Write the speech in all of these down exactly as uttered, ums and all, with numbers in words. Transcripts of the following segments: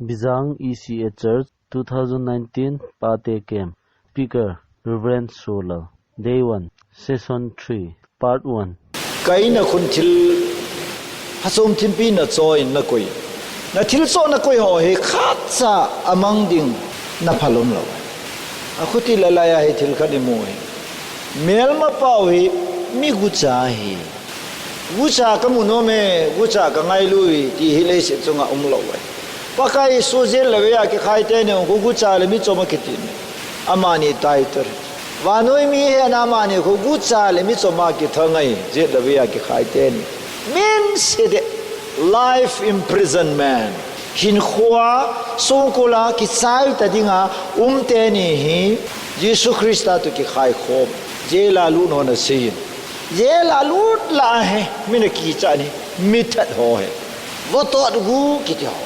Bijang E C A Church, two thousand nineteen Pate Camp. Speaker, Reverend Solal. Day one, Session three, Part one. Kaina khun thil hachom thimpi na choin na koi. Na thil cho na koi ho hi khatcha amang ding na phalom lo. Akhuti lalai a hi thil khat i mu hi. Melma pau hi mi gucha hi. Gucha ka mu nom e, gucha ka ngailu e, ti hi leiset chunga um lo e. Pakai Jesu jet le vei a kikhai teni khu gucha le mi chom a kiti. Amani title. Vannoi mi hi ana amani khu gucha le mi chom a kithangai, jet le vei a kikhai teni. Min se de life imprisonment. Hinkhoa songkul a kichai ta dinga um teni hi Jesu Christa toh kikhai khom. Jail a lut ho na sei. Jail a lut la hi, mi na kicha ni, mi that ho hi. Votot gu kiti ho.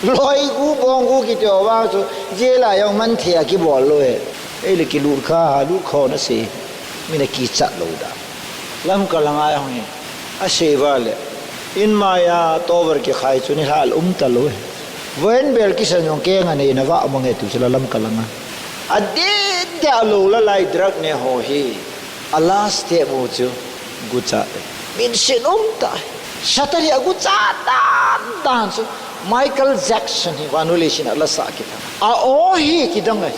Loi gu, bong gu kiti ho vang chu, jail a jong man thei a kibol lou hi. Ei le kilut kha, lut kho na sei. Mi na kicha lou da. Lamka langa jong hi. Asei va le. In mai a tower kikhai chu ni hal um ta lou hi. Voin bel kisan jong keng a nei na va mang e tu chu la Lamka langa. A de de a lou la lai drug ne ho hi. A last step u chu gucha e. Min sin um ta. Satan hi a gucha dan dan chu Michael Jackson hi vannoi leiset a la sa kita. A o hi kidang ai.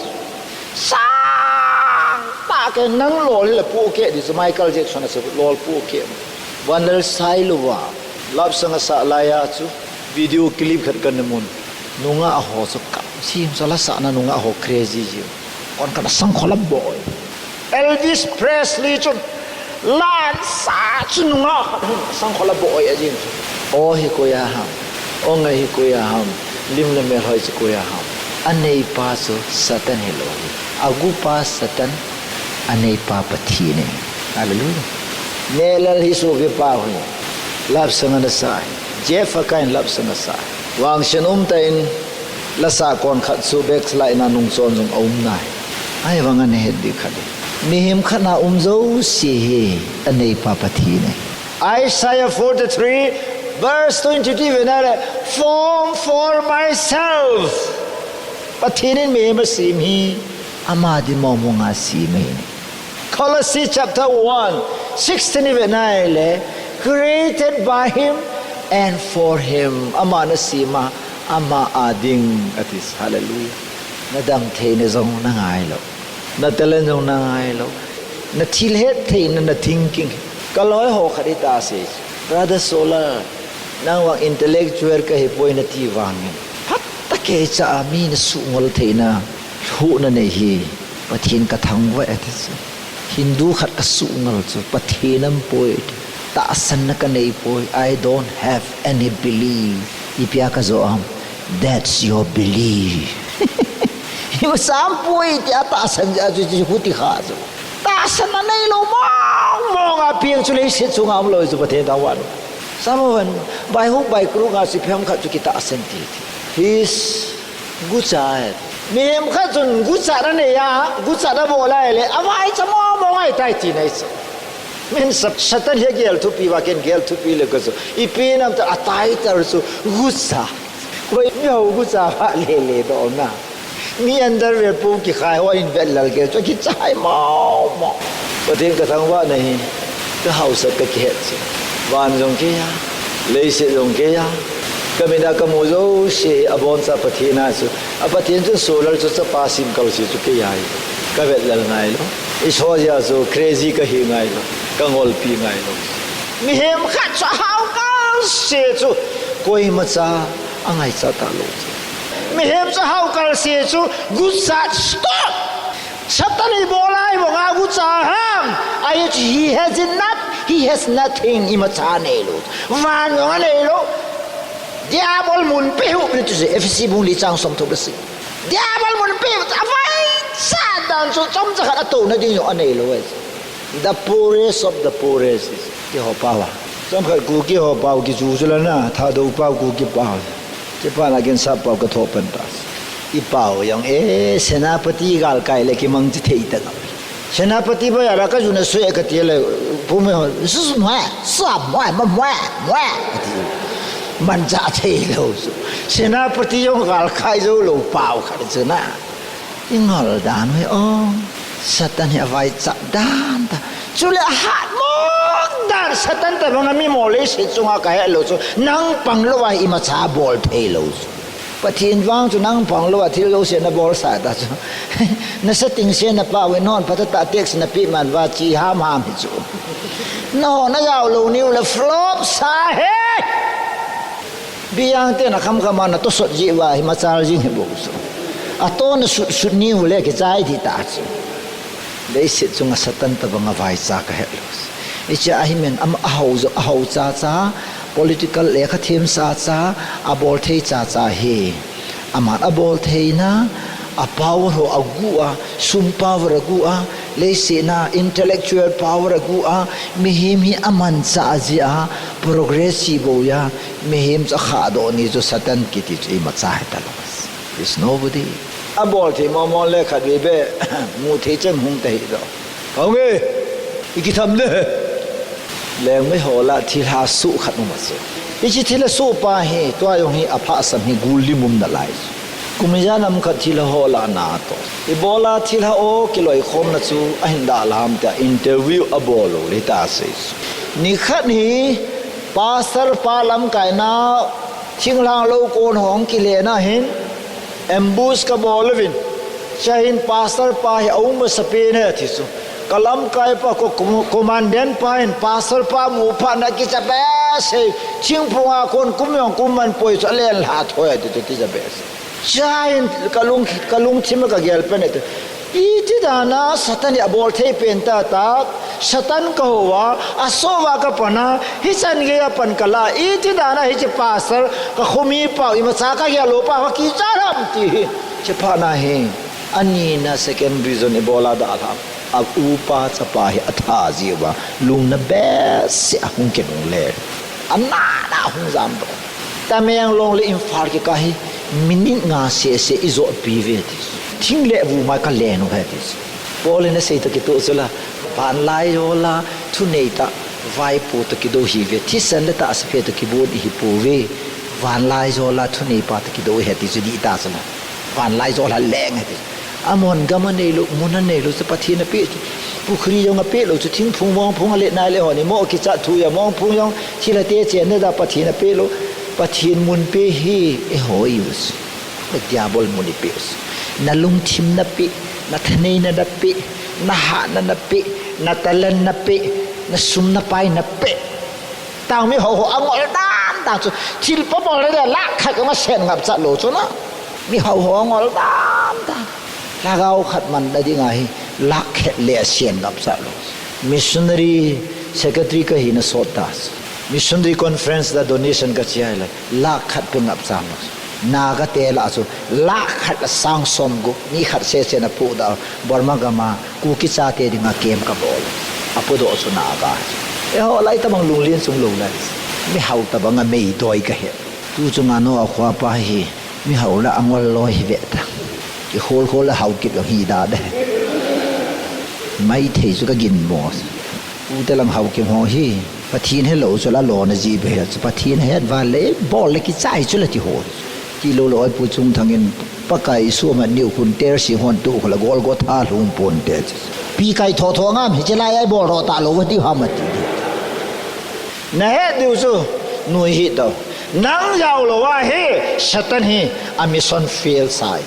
Sang ta ke nang lol hi la pu ke di chu Michael Jackson a chu lol pu ke. Vanlal Sailuwa. Lap sang a sa lai a chu video clip khat kan mun. Nunga a ho chu ka. Sim sa la sa na nunga a ho crazy ji. Kon kan sang khola boy. Elvis Presley chun lansa chu nunga khat hin sang khola boy a jing chu. O hi koiya ham. O ngai hi koiya ham. Lim le mel hoi chu koiya ham. A neipa chu Satan hi lou hi. A gupa Satan, a neipa Pathen e. Hallelujah. Melal hi suhpi pa hi. Lap sang ana sa hi. Jeff a kain lap sang a sa hi. Vangsen um ta in, la sa kon khat chu backslide na nung chon jong a um nai. Ai vang ana het di khat. Mihem khat na um jouse hi a neipa Pathen e. Isaiah forty-three verse twenty-two ve na le, "Form for myself." Pathen in mihem a sem hi, ama di mong mong a sem hi. Colossae chapter one, sixteen i ve na le, "Created by him and for him." Ama na sem a, ama a ding ati. Hallelujah. Na dam theina jong na ngai lou. Na talent jong na ngai lou. Na thil het theina, na thinking. Ka loi ho khat i ta sei. Brother Solar, nang vang intellectual ka hi poi na ti vang in. Phat ta kei cha a mi na suh ngol theina. Hu na nei hi. Pathen ka thangvah e ti chu. Hindu khat ka suh ngol chu. Pathen am poi. Tahsan na ka nei poi. I don't have any belief. Ipi a ka jo am. That's your belief. Himsam poi ti a tahsan ja chu chu huti kha chu. Tahsan na nei lou mong mong a piang chu leiset chunga um lou chu Pathen thangvah. Samuel, bai huk bai kruk a si phem khat chu kitahsan ti ti. His gucha e. Mihem khat chun gucha na nei a, gucha na bol a le, a vai cha mong mong ai tai ti nei chu. Min sa, Satan hi gel thupi va ken gel thupi le ko chu. Ipi nam ta a tai tar chu gucha. Koi mi ho gucha va le le do na. Mi underwear pu kikhai ho in vet lal ke chu kichai mong mong. Pathen ka thangvah na hi. Ka hausa ka kihet chu. Van jong kei a. Leiset jong kei a. Ka mit a ka mu jouse a boncha Pathen a chu. A Pathen chu Solar chu chapa simkal si chu kei a hi. Ka vet lal ngai lou. I so jia chu crazy ka hi ngai lou. Ka ngolpi ngai lou. Mihem khat chu hau kal se chu. Koima cha a ngaicha ta lou chu. Mihem chu hau kal se chu gucha stop. Satan i bol a i bol a gucha ham. Ai chu he has enough, he has nothing, imacha nei lou. Van jong a nei lou. Diabol mun pe hu ni tu se Ephesi bung li chang som thum le sagi. Diabol mun pe hu a vai cha dan chu chomcha khat a touna ding jong a nei lou e. The poorest of the poorest is Jehovah. Chomkhat Kuki ho pau kichu chu la na, Thadou pau Kuki pau. Chepa na ken sap pau ka tho pan ta. I pau jong e, Senapati galkai le kimang chi thei ta ngam. Senapati ba ya la ka ju na sui ka ti le, pu me ho, su su mwa, sa mwa, ma mwa, mwa. Manchah thei lou chu. Senapati jong gal khai jou lou pau khat chu na. I ngol dan ve o. Satan hi avaicha dan ta. Chule ahat mo dan Satan tabang a mi mo leiset chunga kahet lou chu. Nang pang lou a imacha bol thei lou chu. Pathen vang chu nang pang lou a thil jouse na bol sa ta chu. Na setting se na pau ve non patata text na pi man va chi ham ham hi chu. No, na jao lou niu le flop sa he. Biang te na kham kham a na to sot ji va hi machal jing hi bou chu. A to na sut sut niu le kichai di ta chu. Leiset chunga Satan tabang avaicha kahet lou. Hiche ahi men ama ahao jo, ahao cha cha, political le kha them sa cha, abol thei cha cha hi. Aman abol theina, a power ho agu a, sum power agu a, leiset a intellectual power agu a, mihem hi amanchah jia, progress chi bou a, mihem chu akhah doh ni chu Satan kiti chu imacha hi ta lou. Is nobody. Abol thei mo mo le khat vei be, mu thei chem hung ta hi doh. Hung e, i kitham de. Lengmei ho lah thilha suh khat um a chu. Hiche thilha suh pa hi, tua jong hi aphasam hi gul lim um nalai. Kum ijat nam khat thilha ho lah na to. Ibola thilha o kiloikhomna chu ahin dalham tia interview abol lou le ta sei. Nikhat hi pastor pa lamkaina thinglhang lou kon hung kile na hin ambush kabol uvin. Chuin pastor pa hi aum masapen e ati chu. Ka lamkai pa ko-, ko-, commandant pa hin pastor pa mu phat na kicha behseh. Thingphung a kon kum jong kum man poi chu alen lha thoi ati chu kicha behseh. Chuin ka lung, ka lungthim a kagel pen e ti. Iti dan a Satan hi abol thei pen ta ta, Satan kahou a, asoh uva kapan a, hichan gei a pan kala, iti dan a hiche pastor, kakhomi pau, imacha kagel lou pa, kakicha lham ti hi. Hiche phat na hi, ani na second reason ibola dalham. A upa chapa hi atha jiuva, lungna behseh a hung kinungle. Ana na hung jam doh. Tamenglong le Imphal kikah hi minute nga seh seh ijot pi ve ti. Thing le vu mai kalen u he ti. Paul in asei toh kitoh chu la, vanlaijo la thunei tah vaipo toh kidou hi ve. Thisan le tahsa phe toh kibon ihi pouve. Vanlaijo la thunei pa toh kidou ihi ti chu dih ta chu la. Vanlaijo la leng ihi ti. Amahon gam anei lou, mun anei lou chu Pathen apeh chu. Pukhri jong apeh lou chu thingphung mongphung ale nai le hon imo kichat thu a mongphung jong thilha te chenna da Pathen apeh lou. Pathen mun pe hi eiho iu chu. Diabol mun ipeh chu. Na lungthim napeh, na thaneina napeh, na hatna napeh, na talent napeh, na sum na pai napeh. Tang mihao ho angol dan dan chu. Thil pa bol le lakh khat kama sen ngap chat lou chu na. Mihao ho angol dan dan. Lhagao khat manna dinga hi lakh khat le sen ngap chat lou. Missionary secretary kahina sot ta chu. Missionary conference la donation kache a le lakh khat pe ngap chat lou. Naga te lah chu lakh khat le sang som gup, mi khat seh seh na pu da Burma gam a Kuki chate dinga camp kabol. Apu doh chu Naga. Eiho lai tabang lunglen sung lou lai. Mihao tabang a meidoi kahe. Tu chunga Noah khoa pa hi mihao la angol loi hi ve ta. Kihol hol la Haokip jong hi da de. Maithei chu kagin mo. Ute lang Haokip ho hi, Pathen helou chu la lona ji be chu, Pathen het val le, bol le kichai chu la ti ho. Ti lou lou a Pu Chungthang in, Pakai Isu amat niu khun ter si hon tu khula Golgotha lhung pon te chu. Pi kai tho tho ngam hi, chilai ai bol ro ta lou ti ham ati. Na het diu chu, nui hi tau. Nang jao lou a hi, Satan hi, a mission fail sai.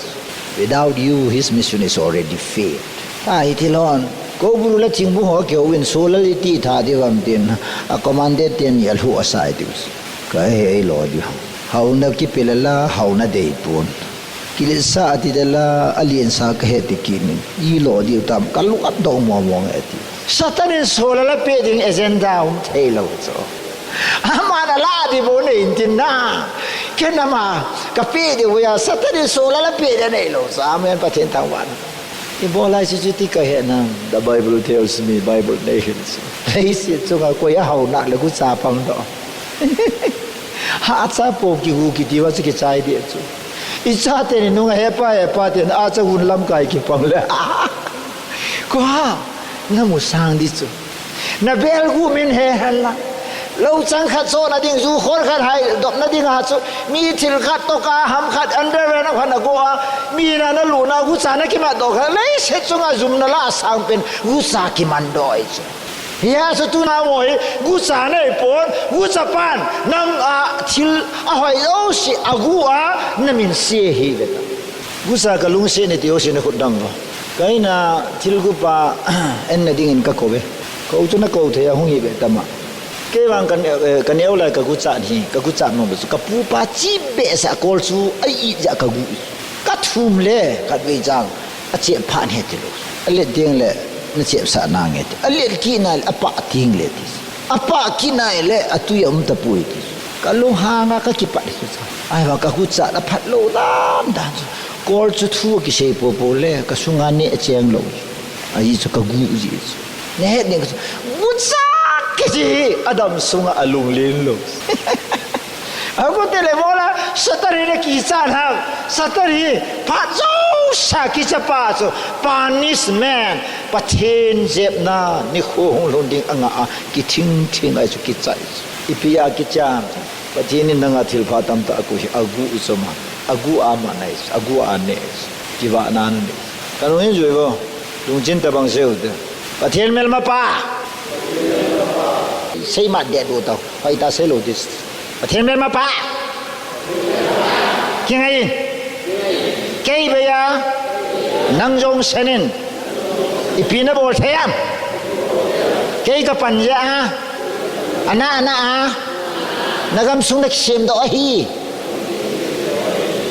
Without you, his mission is already failed. Ta hi thil hon, Koubru le Thingphung ho kihou in solar iti tha diu ham tin, a commandant ten ni alhu asai diu. Ka he ei lo diu. Haona kipe le la, haona dei pon. Kilesa ati de la, aliensa kahe ti kinin. I lo diu tam, kalung atdoh mo mo nge ti. Satan in solar la pe ding agenda um thei lou chu. Aman ala di bou nei intin na. Ken ama, kapeh diu a, Satan in solar la pe ding nei lou chu. Amen, Pathen thangvah in. Ibola chu chuti kahe nam. The Bible tells me, Bible nei hin chu. Leiset chunga koi a haona le gucha pang doh. Hacha po kigu kiti uva chu kichai ding chu. Icha teni nunga hepa hepa teni acha gun lamkai kipang le. Ko ha, namu sang ding chu. Na bel gu min he hela. Lou chang khat chohna ding, ju khol khat haidopna ding a chu, mi thil khat toh a, ham khat underwear na khat na go a, mi na na luna, gucha na kimat doh khat, leiset chunga jumna la asang pen, gucha kiman doh ahi chu. Hia chu tuna mo hi, gucha nei pon, gucha pan, nang a thil ahoi jouse, agu a, na min se hi ve ta. Gucha ka lungset ne ti jouse na khut dang vo. Ka in a thil gupa, en na ding in ka kou ve. Kou chu na kou thei a hung hi ve ta ma. Kei vang ka neo, eh, ka neo lai ka gucha hi, ka gucha nom chu. Ka pu pa chi behseh a kol chu, a i ja ka gu. Ka thum le, khat vei chang. A chep phat ne ti lou. A let ding le, na chep sah nange ti. A let kit na le, a pah ding le ti. A pah kit na le, a tui a um tapoi ti. Ka lunghang a ka kipat hi chu. Ahivang ka gucha na phat lou dan dan chu. Kol chu thu kisei popo le, ka sunga neh cheng lou. Ahi chu ka gu ji chu. Na het ding ka chu. Gucha kiti hi, adam sunga alung len lou. Agu te le mola, Satan hi na kichat ham. Satan hi, phat jouse a kicha pa chu. Punishment. Pathen jepna, nikho hung lhun ding anga a, kithing thing ahi chu kichai chu. Ipi a kicham chu. Pathen in nanga thilpha tamtah a kou hi, agu u chu ma. Agu a ma nai chu, agu a ne chu. Kivahna nei chu. Ka nung in jui vo. Lungchin tabang seu te. Pathen melma pa. Sei ma de do tau. Hoi ta sei lou dis. Pathen melma pa. Kingai in. Kei bei a. Nang jong sen in. Ipi na bol thei am. Kei ka pan jeh a. Ana, ana a. Na gamsung na kisem doh ahi.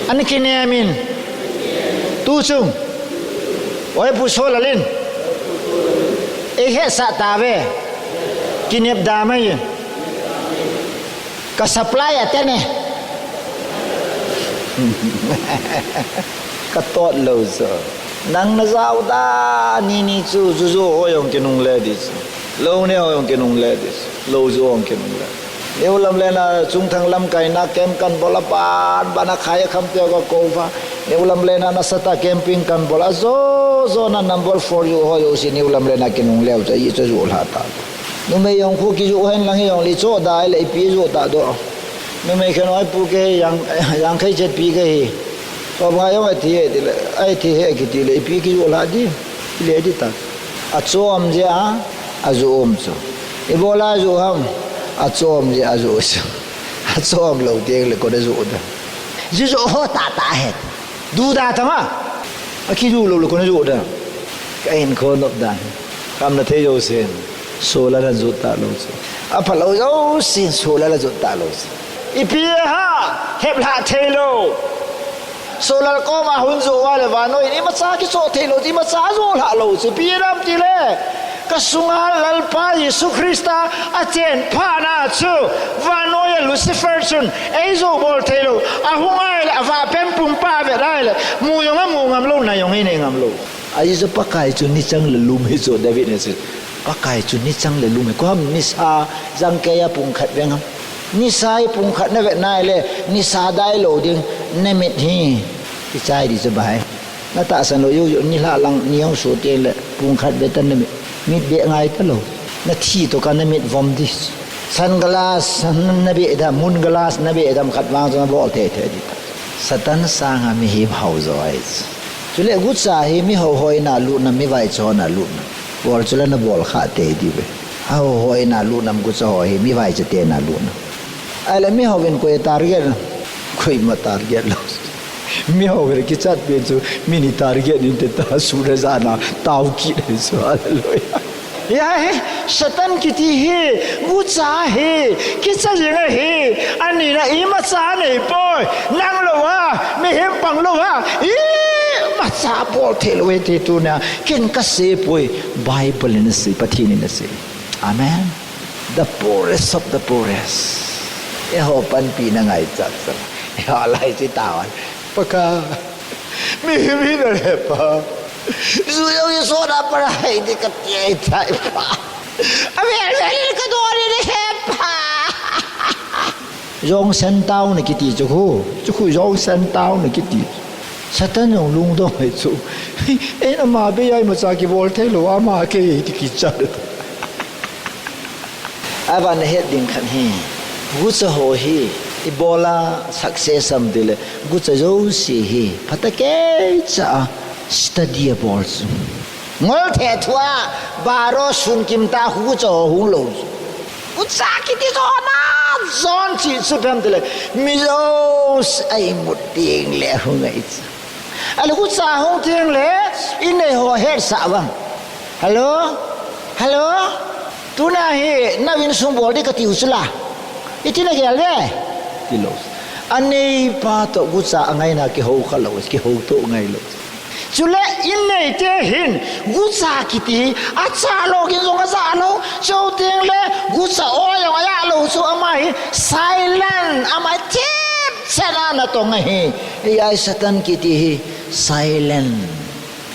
Ana kinem in. Tu chung. Oi pu Solal in. Ei hetsah tave. Kinep da mai. Ka supply a te ne. Ka tot lou chu. Nang na jao da ni ni chu, ju ju ho jong kinungle di chu. Lou ne ho jong kinungle di chu. Lou ju ho jong kinungle. New Lamlen a chungthang lamkai na camp kan bol a ban, ban a khai a kham te ka kou va. New Lamlen a nasatah camping kan bol a jo, jo na number four ju ho jouse New Lamlen a kinungle u chu, i chu ju lha ta. Numei jong khu kiju hen lang hi jong le cho dai le ipi ju ta do. Numei khen oi pu ke yang, yang khai chet pi ke hi. Ko ba jong athi he ti le, athi he kiti le ipi kiju la di. Le di ta. Achom jeh a, ajom chu. Ibola ju ham, achom jeh a ju chu. Achom lou teng le ko da ju da. Ju ju ho ta ta he. Du da ta ma. Akiju lou le ko na ju da. Ka in ko nop da. Kam na thei jo sen. Solal a jot ta lou chu. Apha lou jousen Solal a jot ta lou chu. Ipi ham, hep lha thei lou. Solal koma hung jot uva le vannoi in imacha kicho thei lou chu, imacha jot lha lou chu. Ipi ham ti le. Ka sunga Lalpa Jesu Christa achen phat na chu. Vannoi a Lucifer chun ei jot bol thei lou. Ahung a le avah pen pumpa ve lai le. Mu jong amu ngam lou, nai jong anei ngam lou. Ahi chu Pakai chu nichang le lum hi chu David in asei. Pakai chu nichang le lum hi. Ko ham nisa jang kei a pung khat veng ham. Nisa hi pung khat na vet na le nisa dai lou ding na mit hi. Kichai di chu bai. Na tahsan lou jou jou nilhah lang ni hung so teng le pung khat vet ta na mit. Mit beh ngai ta lou. Na thi toh ka na mit vom di. Sunglass na beh dam, moon glass na beh dam khat vang chu na bol thei thei di ta. Satan sanga mihem hao jo ahi. Chule gucha hi mi hao hoi na lut nam, mi vaicha ho na lut nam. Bol chule na bol kha tei diu ve. Hao hoi na lut nam gucha ho hi mi vaicha te na lut nam. Ahile mi hao in koi target na. Koima target lou. Mi hao ve kichat pen chu mi ni target in te ta su re ja na tao kit hi chu hallelujah. Hia hi, Satan kiti hi, gucha hi, kicha jing ahi, ani na imacha nei poi, nang lou a, mihem pang lou a, imacha bol thei lou e ti tunia, ken ka sei poi, Bible in asei, Pathen in asei. Amen. The poorest of the poorest. Eiho panpi na ngaichat sa. Eiho lai chi tawan. Pakai. Mihem hina le pa. Ju jong i sot a para hai di ka ti ahi tai pa. A vel vel in ka don in he pa. Jong sen tao na kiti chu khu. Chu khu jong sen tao na kiti. Satan jong lungdong ahi chu. Ei na ma be ai ma cha kibol thei lou ama kei ti kichat. Ahivang nahet ding khat hi, gucha ho hi ibola success ham tile, gucha jouse hi phatakei cha a study abol chu. Ngol thethua baro sun kimta gucha ho hung lou chu. Gucha kiti chu na jon chi chu pem tile, mi jouse a imut ding le hung ngai chu. Ahile gucha hung teng le, innei ho hetsah vang. Hello? Hello? Tuna hi, nau insung bol ding kati u chu la. Iti nagel ve? Tilou. Aneipa toh gucha angaina kihou khalou, kihouto ngailou. Chule innei te hin, gucha kiti, acha lou, gin jong aja lou, chuteng le, gucha oi jong aja lou, chu ama hi silent, ama chipchet a natong ahi. Ei, ai Satan kiti hi silent.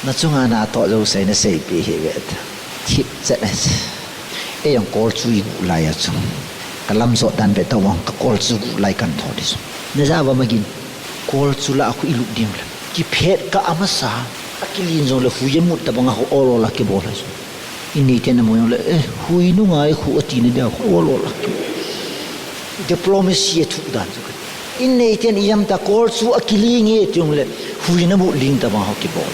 Nachunga natoh jouse naseipeh hih ve ta. Chipchet a. Ei jong kol chu igu lai a chu. Kalam jot dan ve tavang kakol chu gu lai kan tho di chu. Naja va magin. Kol chu la khu ilut ding le. Kiphet kah amasa. Akilin jong le hui amut tabang a ho ol ol a kibol a chu. Innei ten amu jong le, eh, hui nunga khu ati na dia khu ol ol a. Diplomacy a thu dan chu. Innei ten ijam ta kol chu akiling e ti jong le, hui na mut ling tabang ho kibol.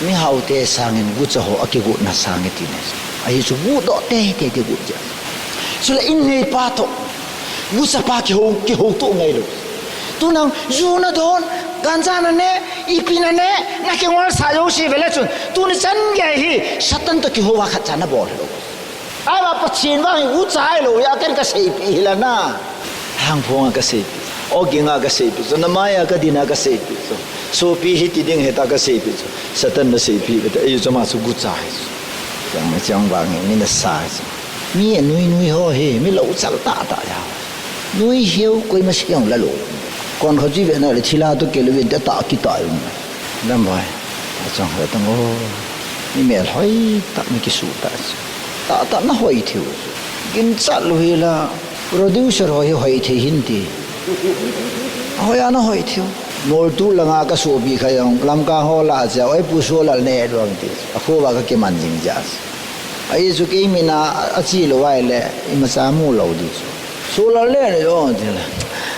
Mihao te sangin gucha ho akigutna sang e ti ne. Ahi chu gudoh teitei ti gut ja. Chule inneipa toh, guchapa kihou, kihouto ngailou. Tuna ju nadon, ganja nane, ipi nane, nakingol sa jouse vele chun. Tuni chan gei hi, Satan toh kihou a khatcha nabol lou. Ahivang Pathen vang hi gucha hilou, a ken kaseipeh hi la na. Hangphong a kaseipeh. Oging a kaseipeh chu. Namai a kadin a kaseipeh chu. Sopi hiti ding ahi ta kaseipeh chu. Satan naseipeh ve ta. Ei chu ama chu gucha hi chu. Chang, chang vang hi mi nasa hi chu. Mi anui nui ho hi, mi lou chal tah tah ja. Nui hiu koima siang la lou. Kon kho chi ve na le thila toh kei lou vin ta tah kita u. Lambai. Achang kha tang o. Mi melhoi tah mi kisu tah chu. Tah tah nahoi thei u. Ginchat lou hi la producer ho hi hoi thei hin ti. Hoi a nahoi thei u. Moltu langa kasopi kha jong Lamka ho la cha oi pu so lal ne lou ti. Akho va kakiman jing ja. Ahi chu kei min a, achi lou vai le, imacha mu lou di chu. Solal le le jong ti le.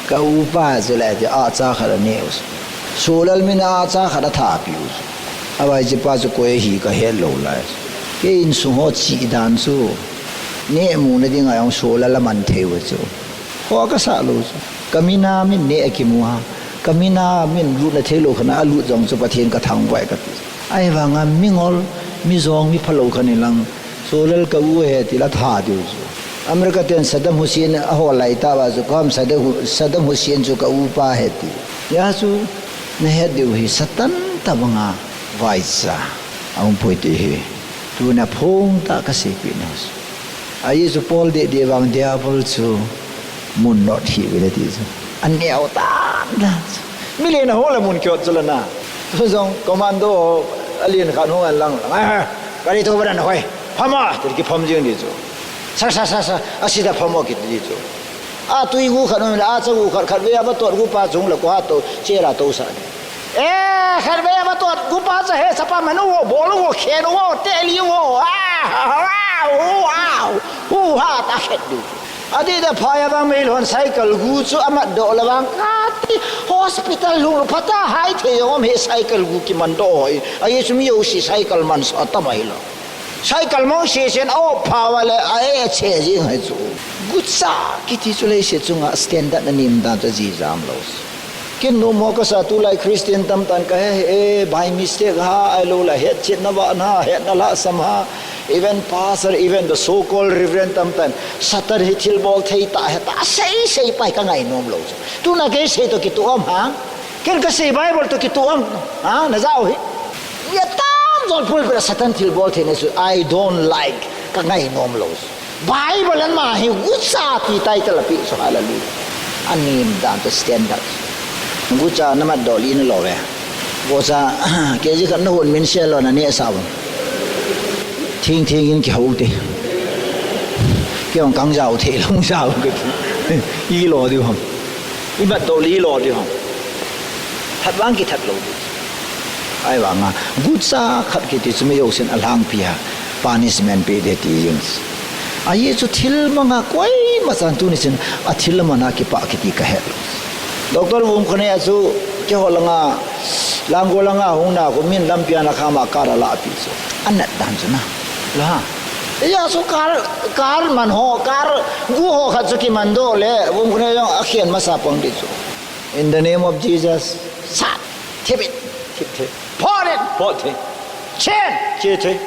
Ka upa chu le ti, acha khat anei u chu. Solal min a acha khat athapi u chu. Avai chi pa chu koi ahi kahet lou lai chu. Kei insung ho chi dan chu. Neh mu na ding a jong Solal aman thei u chu. Ho kasah lou chu. Ka min a min neh akimu a. Ka min a min lut na thei lou khat a lut jong chu Pathen kathangvah e kati. Ahivang a mingol, mijong, miphalou khat in lang, Solal ka u ahi ti la tha diu chu. America ten Saddam Hussein ahol lai tah uva chu, ka ham Saddam Hu-, Saddam Hussein chu ka upa ahi ti. Hijeh chun, nahet diu hi Satan tabang a vaicha aum poi ti hi. Tuna phong tah kaseipeh nau chu. Ahi chu Paul deh deh vang Diabol chu mun not hih uve ti chu. Aneo tan tan chu. Milen ahung le mun kihot chu la na. Tu jong commando alen khat hung an lang lang. "Ah, gari to badan hoi. Pham a," ti kipham jing di chu. "Sir, sir, sir, sir, asida pham o," kiti di chu. A tui gu khat um le, a cha gu khat, khat vei a va tot gu pa chung le ko ha to, che la to sa. Eh, khat vei a va tot gu pa cha he, chapa manu vo, bol vo, khen vo, te li vo. Ah, ah, uh, ah, uh, ha, ta khet di. Ati da phai a vang mei lhon cycle gu chu amat doh la vang kati hospital lhung lou phata hai thei jong um he cycle gu kiman doh hoi. Ahi chu mi jouse cycle man sa tam ahi lou. Cycle mong se sen a op pha va le a e che jing hai chu. Gucha kiti chu leiset chunga standard na nem dan chu ji jam lou. Kin nu mo kasa tulai Christian tamtah in ka he, eh, by mistake ha, ahilou le, hetchetna vah na, hetna lhasam ha, even pastor, even the so-called reverend tamtah in, Satan hi thilbol thei tah ahi ta, sei sei pai ka ngai nom lou chu. Tuna kei sei toh kitoh um ha, ken ka sei Bible toh kitoh um ha, na jao hi. Mi atam jon pulpit a Satan thilbol thei na chu, I don't like, ka ngai nom lou chu. Bible in ama hi gucha ti title apeh chu, hallelujah. A nem dan chu standard. Gucha na mat doh li na lou ve. Gucha, kg khat na hon min sel lou na neh sa vang. Thing thing in kihou te. Kei jong kang jao thei lou jao ke. I lo diu ham. I mat doh li lo diu ham. That vang kithat lou diu. Ahivang a, gucha khat kiti chu mi jousen alhangpi a punishment pe de ti jing. Ahi chu thil manga koima chan tuni chin a thil manga kipah kiti ka he. Doctor Vumkhonei a chu keiho langa, Langol langa hung na khu min lampi a na khama car a la pi chu. A nat dan chu na. La. Eia chu car, car man ho, car gu ho khat chu kiman doh le, Vumkhonei jong a khen masa pang di chu. In the name of Jesus, sat, thip it, thip thei. Phot it, phot thei. Chen, che thei.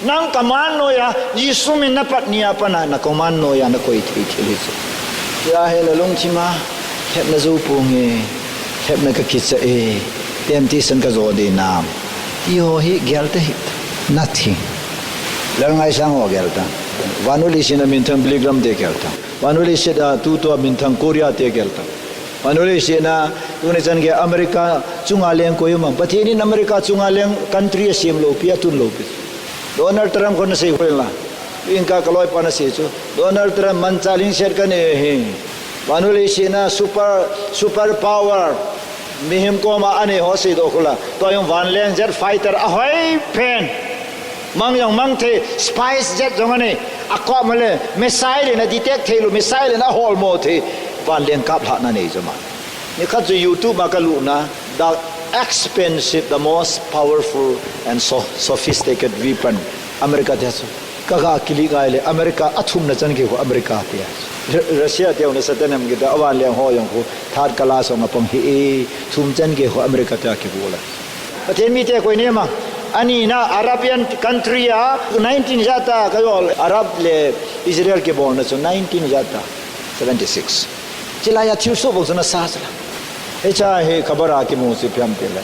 Nang ka man noiya, Jesu min na pat nia pat na, na ka man noiya, na koi thei thei le chu. Tia he la lungthim a, lhepna jou ponge, lhepna ka kicha e, temptation ka jo de nam. Ti ho hi gel ta hi, nothing. Lalngaisang ho gel ta. Vannoi leiset a minthang Billy Graham te gel ta. Vannoi leiset a tutua minthang Korea te gel ta. Vannoi leiset a, tuni chan gei America chunga leng koi um am. Pathen in America chunga leng country a sem lou pi, a tun lou pi. Donald Trump khun na sei khoi la. Inka ka loipa na sei chu. Donald Trump manchah lhingset ka nei hi. Vannoi leiset a super, super power. Mihem koma a nei ho sei doh khu la. Tua jong vanleng jet fighter a hoi pen. Mang jong mang thei, spice jet jong a nei. A koma le, missile in a detect thei lou, missile in a holmo thei. Vanleng kap lhahna nei chu ma. Nikhat chu YouTube a ka lut na, the expensive, the most powerful and so sophisticated weapon. America te chu. Ka ga kilik ngai le, America a thumna chan gei khu America te. Ru-, Russia te jong na sa te nam gei ta, a vanleng ho jong khu, third class jong a pang hi e, thum chan gei khu America te a kibol a. Pathen mite koi nem a. Ani na Arabian country a nineteen jat a ka jol Arab le Israel kibolna chu nineteen jat a seventy six. Chilai a thilsoh bang chu na sa sala. Hicha hi khabar a kimu chu ipi ham ti le.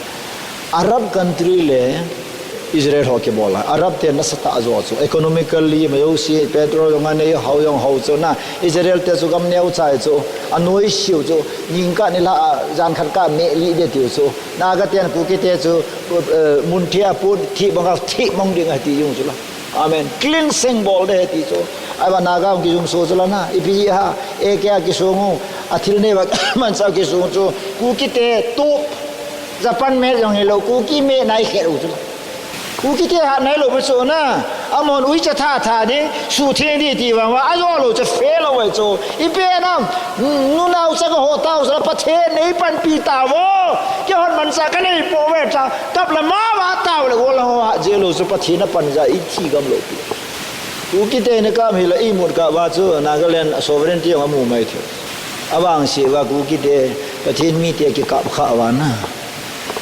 Arab country le Israel ho kibol a. Arab te nasatah a jo chu. Economically, ma jouse, petrol jong a nei, hao jong hao chu na. Israel te chu gam neo chai chu. A noi siu chu. Ningkah nilhah a, jan khat kah meh lih de tiu chu. Naga ten Kuki te chu, eh, mun thih a put thih banga thih mong ding ahi ti jong chu la. Amen. Cleansing bol de ahi ti chu. Ahivang Naga hung kijumso chu la na. Ipi ji ham, A K a kisong u, a thil nei va manchah kisong chu. Kuki te tup, Japan made jong hilou, Kuki made nai khet u chu la. Kuki te hat nai lou pi chu na, amahon uicha tha tha ding, suhtheng ding ti vang uva, ajo lou cha fe lou uve chu. Ipi ham, nunao cha ka ho tao cha, Pathen in nei panpi tauvo. Keihon manchah ka nei pouve cha, kap le ma va tao le, gol ho hat jeh lou chu, Pathen in apan ja, i thi gam lou pi. Kuki te na kap hi la, imut kap uva chu, Nagaland sovereignty jong amu mai thei. Avangse uva Kuki te, Pathen mite kikap kha uva na.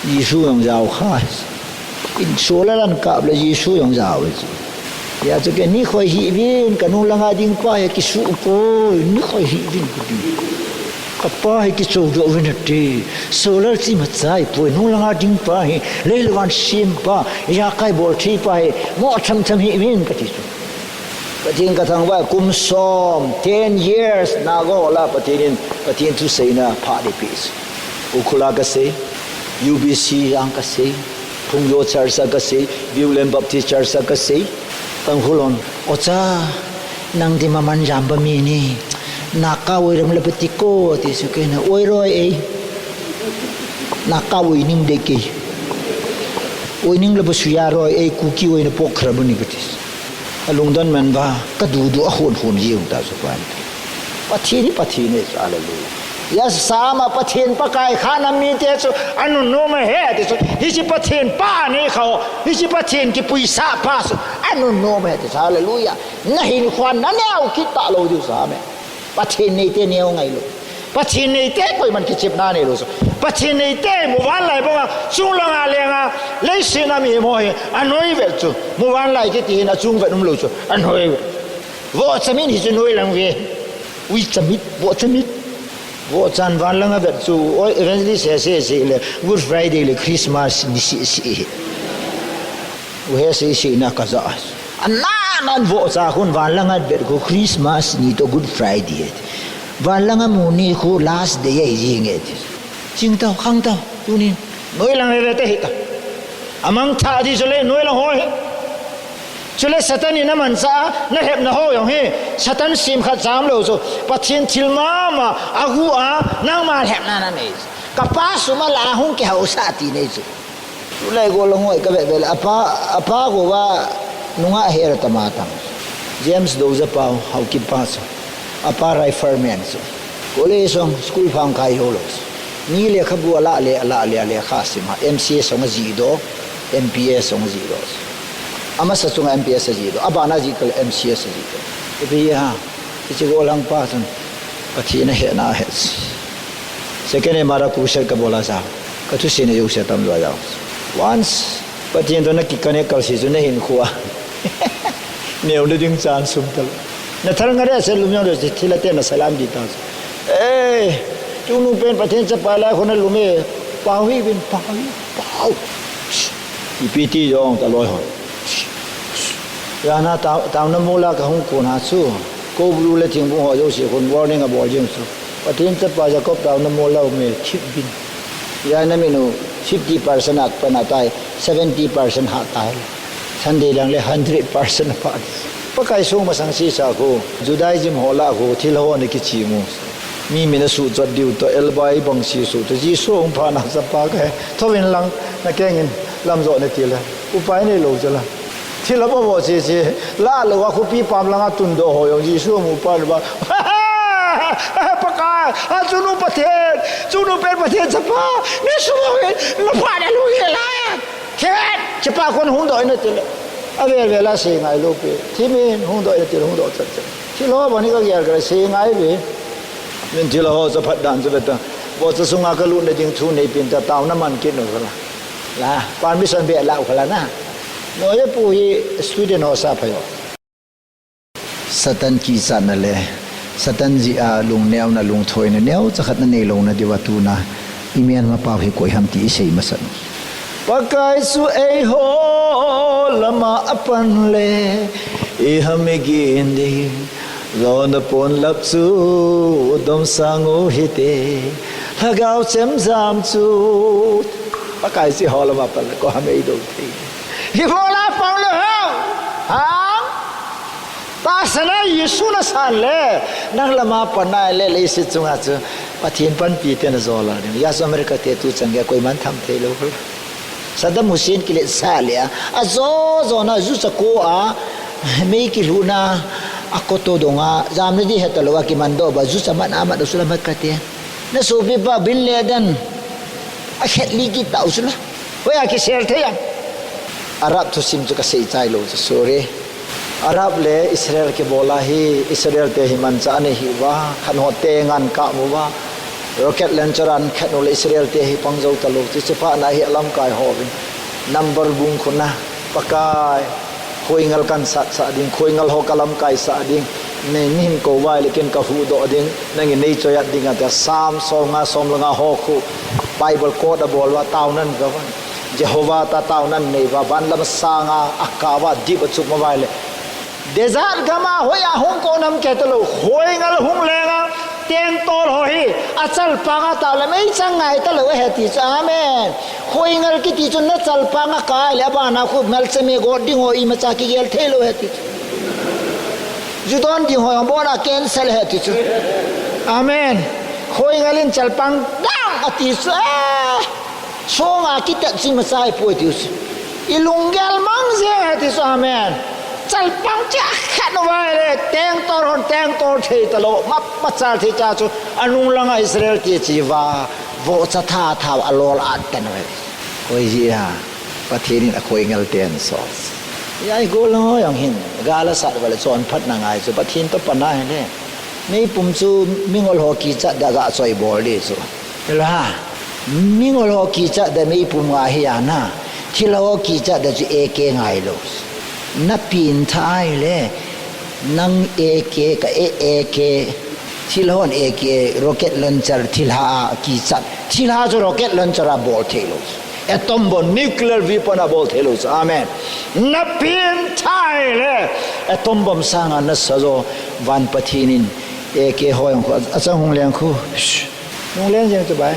Jesu jong jao kha. In solar an kap le Jesu jong jao e chu. Hijeh chun kei nikho hi uvin, ka nung langa ding pa hi kisuh poi, nikho hi uvin kati. Ka pa hi kichou doh uvin ati. Solar chi machai poi, nung langa ding pa hi, lei le van sem pa, ijakai bol thei pa hi, mo tham tham hi uvin kati chu. Pathen ka thangvah, kum som, ten years, Naga ho lah a Pathen in, Pathen thuseina pha ding pe. Ukhrul a ka sei, U B C a ka sei, Phungyo Church a ka sei, Viewland Baptist Church a ka sei. Tangkhul hon, "Ocha, nang di maman jamba mi ni, Naga oi ram le pati ko," ti chu kei na, "Oi roi ei. Naga oi ning de kei. Oi ning le pa suya roi ei, Kuki oi na pok khra ba ni," kati. Alungdon man ba, ka dudu a hon hon jeng ta chu pan. Pathen hi Pathen e, hallelujah. Hijeh a Sam a Pathen Pakai kha na mite chu, anunnom ahi ti chu. Hiche Pathen pa nei kha, hiche Pathen kipuisah pa chu, anunnom ahi ti chu, hallelujah. Na hinkho a na neo kit talou diu chu, amen. Pathen neite neo ngai lou. Pathen neite koiman kichepna nei lou chu. Pathen neite muvanlai banga, chunglanga lenga, leiset a mi mo hi, anoi vet chu. Muvanlai kiti hin achung vet umlou chu. Anoi vet. Vohcha mit hi chu noi lang ve. Uicha mit, vohcha mit. Vohchan vanlanga vet chu. Oi, evangelist he sei sei le, Good Friday le Christmas ni sei sei hi. U he sei sei na ka ja. Ana nan vohcha khun vanlanga vet khu Christmas ni toh Good Friday. Vanlanga mu ni khu last day ahi jing e ti. Ching tao, khang tao, tunin. Noi lang ve ve te hi ta. Amang tha di chule noi lang ho hi. Chule Satan in amanchah a, na lhepna ho jong hi. Satan sim khat jam lou chu. Pathen thil mama, agu a, nangma lhepna na nei. Ka pa sum a la hung kihaosah ti nei chu. Tulai gol lang hoi ka vet vet le, apa, apa go va nunga hera tama tang. James Douzapau, Haokip pa chu. Apa rifleman chu. College sung, school phang kai ho lo chu. Mi lekhabu ala le, ala le, lekha sim a. M C S sung ajih doh, M P S sung ajih doh chu. Amasa chunga M P S ajih doh, abana ajih kal M C S ajih doh. Ipi ha, hiche gollhang pa chun. Pathen ahehna ahe. Second M R a crusade kabol a jao. Ka thusei na jouse atam lou a jao. Once, Pathen toh na kiconnect kalse chu na hinkho a. Neo na ding chan sum talou. Na thal ngare se lum jong le thil a te na salam di ta. Eh, chunu pen Pathen chapa lai khun na lum e. Pau hi bin pau hi pau. Ipi ti jong ta loi ho. Jana ta, taona mol a ka hung kon a chu. Ko bulu le thing bung ho jouse khun warning abol jing chu. Pathen chapa Jacob taona mol a um e thip bin. Jana minu fifty percent at pan atai, seventy percent hat tai. Sunday lang le hundred percent apat. Pakai sung masang sisa khu, Judaism ho lah khu, thil ho ana kichim u. Mi min asuhchot diu toh, elbai bang si suh toh, Jesu hung phat na chapa kahe. Thouvin lang, na kengin, lam jo nati le. Upai neilou jeh la. Thil a bo bo che che, lah lou a khopi pam langa tundoh ho jong, Jesu amu phat uva. Pakai, a chunu Pathen, chunu pen Pathen chapa, ni sumang in, na phat na lung hi la. Khet, chapa khun hung doh in ati le. Avel vel a sei ngai lou pi. Thimin hung doh in ati le hung doh chat chat. Thil ho bang hi ka gel kha le sei ngai pi. Min thil ho chu phat dan chu ve ta. Bocha sunga ka lut na ding thu nei pin ta taona man kit nu la. La, permission be la u kha la na. Noe pu hi student ho sa pha jo. Satan kichatna le, Satan jeh a lungneona, lungthoina neocha khat na neilouna diuva tuna, i Myanmar pau hi koi ham ti i sei masat. Pakai chu eiho lama apan le, i ham i gin ding, jona ponlap chu domsang u hite, lhagao chemjam chu. Pakai chu eiho lama apan le, koi ham eidou thei. Hi bola pau le ho. Ha? Tahsan a Jesu nasan le, nang lama pan nai le, leiset chunga chu Pathen panpi te najol a ding. Hijeh chun America te tuchan gei koiman tham thei lou. Saddam Hussein kiletsah le a, ajo jo na ju chako a, mei kilhun a, akoto dong a, jamna di heta lou a kimandoh uva, ju cha man a man u chu la America te. Na sopipa Bin Laden, akhet li kit tau chu la. Hoiya kisel thei am? Arab thusim chu kasei chai lou chu, sorry. Arab le Israel kibol a hi, Israel te hi manchah anei hih uva, khat ho te ngan kap uva. Rocket launcher a khat nu le Israel te hi pang jou talou chu, chuphat na hi alamkai ho vin. Number bung khun a, Pakai. Khoingal kan satsah ding, khoingal ho kalamkai sah ding, nei, nei hin kou uva ahile ken kahuhdoh ding, nangin nei choiat ding atia, Psalm som nga, som le nga ho khu, Bible quote abol uva, taonan ga uva. Jehovah ta taonan nei uva, van lam sanga, akap uva, dip achup uva ahile. Desert gam a, hoiya hung kou nam kei talou, khoingal hung leng a, Tengtol ho hi, achalpang a tao le meichang ngai talou ahi ti chu. Amen. Khoingal kiti chu nachalpang a kai le abana khu malchame got ding ho imacha kigel thei lou ahi ti chu. Ju don ding ho jong abona cancel ahi ti chu. Amen. Khoingal in chalpang dang ati chu. Ah! Songa kitet chu imacha ahipoi tiu chu. Ilunggel mang jeng ahi ti chu, amen. Chalpang chu akhat uva ahile, tengtol hon tengtol thei talou, map machal thei cha chu, anung langa Israel te chi uva, vohcha tha tha alol at tan uve. Koi jeh a, Pathen in akhoingal ten so. Hijeh a igol ho jong hin, gal asat uva le chonphatna ngai chu, Pathen toh pan ahile. Meipum chu mingol ho kichat dia gachoi bol di chu. Hela, mingol ho kichat dia meipum nga hi a na, thil ho kichat dia chu A K ngai lou. Na pin tha ahile, nang A K ka A K, thil hon A K, rocket launcher, thilha a kichat, thilha chu rocket launcher a bol thei lou. Atom bomb, nuclear weapon a bol thei lou chu. Amen. Na pin tha ahile, atom bomb sanga nasa jo, van Pathen in, A K ho jong khu, achang hung leng khu. Shh. Nung leng jeng chu bai.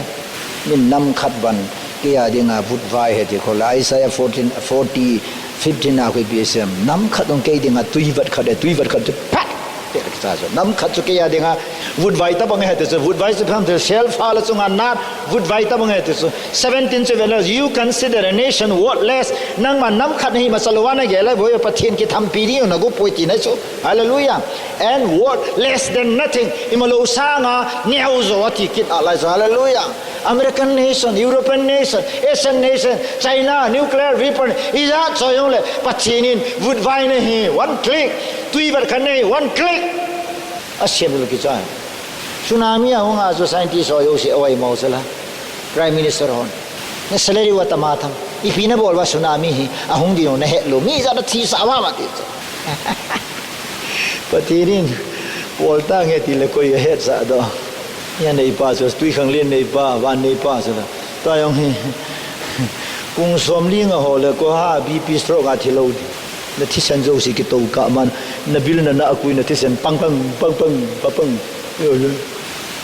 Min nam khat ban, kei a dinga vutvai ahi ti khu la. Isaiah fourteen, forty, fifteen a khu ipi asei em. Nam khat hung kei dinga tui vat khat e, tui vat khat chu phat! Te la ki Nam khat chu kei a dinga vutvai tabang ahi ti chu, vutvai chu phamthil sel pha la chunga nat vutvai tabang ahi ti chu. Seventeen chu vele, you consider a nation worthless. Nangma nam khat nahi masa lou a nagel a boi Pathen kithampi ding nagopoi tina chu. Hallelujah. And worth less than nothing. Ima lou sanga neo jo ati kit a lai chu. Hallelujah. American nation, European nation, Asian nation, China, nuclear weapon, ijat chu jongle, Pathen in vutvai nahi, one click, tui bat khat nahi, one click. Asem lou kichai. Tsunami ahung a chu scientist ho jouse aoimo sela. Prime Minister hon. Na salary uva tama tham. Ipi nabol uva tsunami hi, ahung ding nahet lou. Mi ijat a thisah uva ma ti chu. Pathen in, bol tange tile koi ahetsah doh. Hia neipa chu, twikhanglen neipa, van neipa chu la. Tua jong hi, kum som li nga ho le koiha B P stroke a thi lou di. Na thisan jouse kitou kah man, na bill na na akui na thisan pang pang, pang pang, pang pang.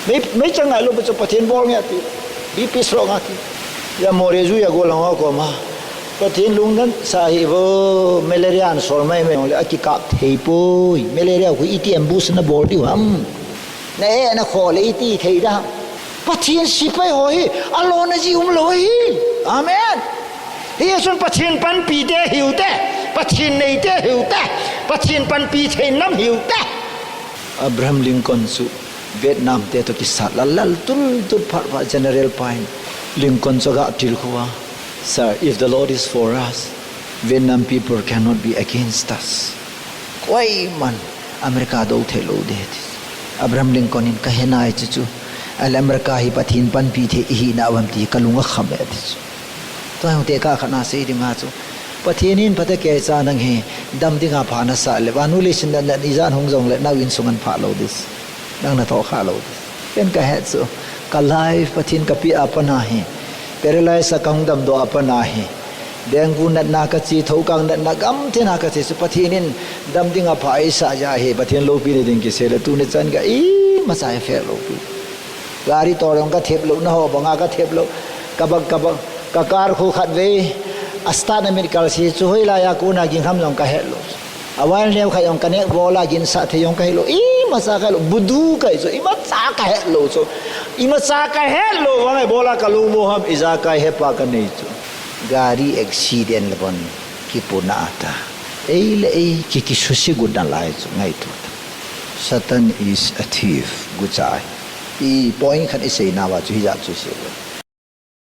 Mei, meichang ngai lou pa chu Pathen bol nge ti. B P stroke a thi. Hia Moreh jui a gollhang ho koma. Pathen lungdon sa hi vo, malaria an sol mai mai le akikap thei poi. Malaria khu iti ambush nabol diu ham. Na e na kho le iti thei da. Pathen sepai ho hi, alona ji umlou hi. Amen. Hichun Pathen panpi te hiu te. Pathen nei te hiu te. Pathen panpi thei nam hiu te. Abraham Lincoln chu Vietnam te toh kisat lal lal tul tul phat phat General pa in Lincoln chu aga tilkhou a. Sir, if the Lord is for us, Vietnam people cannot be against us. Koiman America dou thei lou ding ti. Abraham Lincoln in kahe nai chu chu. Ahile America hi Pathen panpi thei ihi nau ham ti kalung akham e ti chu. Tua hung te kah khat na sei ding a chu. Pathen in phatah keicha nang hi dam dinga pha nasah le vannoi leiset natna ijat hung jongle nau insung an phah lou ding. Nang natoh kha lou ding. Ken kahet chu. Ka life Pathen kapeh a pat na hi. Paralyze a kahung damdoh a pat na hi. Dengue natna kache, thoukang natna gamthina kache chu Pathen in dam dinga pha eisah jeh a hi Pathen loupina ding kisei le tuni chan ka imacha eipeh lou pi. Gari tol jong kathep lou, naho banga kathep lou. Kabang, kabang, ka car khu khatvei a start na mit kalse chu hoilai a kona ging ham jong kahet lou. A while neo khat jong kaneh bol a ginsah thei jong kahet lou. Imacha kahet lou, budu kahi chu, imacha kahet lou chu. Imacha kahet lou, vang e bol a kalungmo ham, ijakai hepa kanei chu. Gari accident le bon kipuna ta. Ei le ei ki, kisuse got nalai chu ngaito ta. Satan is a thief, guchai. I point khat isei nauva chu hijat chu isei.